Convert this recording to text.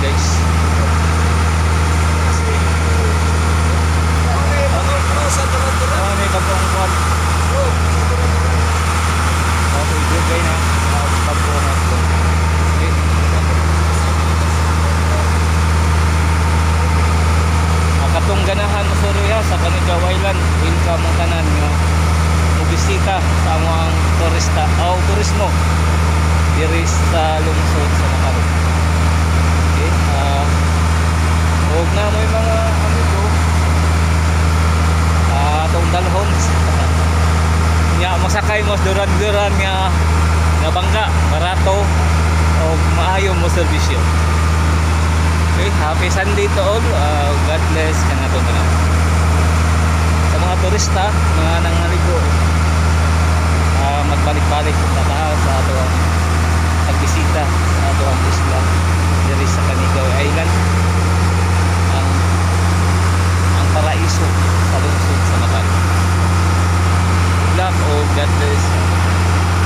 guys. Okay, bagong pro sa Duran-Duran. Oh, may bagong kuwan. Bro, sa Duran-Duran. Okay, dugay na. Bago na ito. Okay. Katong ganahan mo ha sa Canigao Island, welcome ang tanan nga mobisita sa among turista o turismo diri sa lungsod sa Matanog. Okay, og na mo'y mga amigo atong dalhon nya mosakay mo sa duran-duran nga nga bangka, barato o maayo mo serbisyo. Okay, happy Sunday to all. God bless kanato tanan. Sa mga turista, mga nangaligo, magbalik-balik sa taha sa ato ang pagbisita sa ato ang isla diri sa Canigao Island. Ang paraiso sa lungsod sa Matanog. Good luck o God bless.